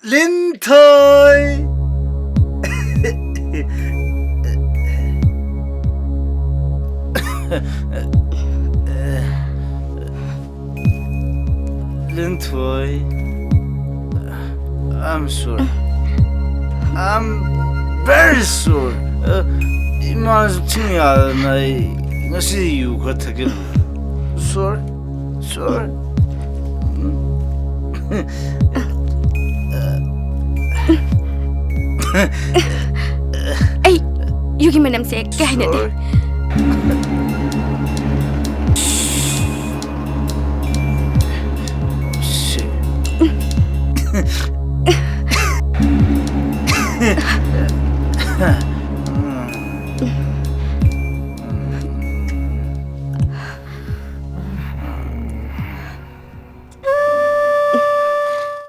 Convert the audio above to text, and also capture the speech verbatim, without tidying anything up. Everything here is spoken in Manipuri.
Linthoi! Linthoi, I'm sorry. I'm very sorry. Uh, ꯏꯃꯥꯁꯨ ꯆꯤꯡ ꯌꯥꯗꯅ ꯑꯩ ꯉꯁꯤ ꯌꯨ ꯈꯔ ꯊꯛꯀꯦ꯫ Sorry. Sorry. ꯑꯩ ꯌꯨꯒꯤ ꯃꯅꯝꯁꯦ ꯀꯌꯥ ꯍꯩꯅꯗꯦ꯫ Sorry. Shit.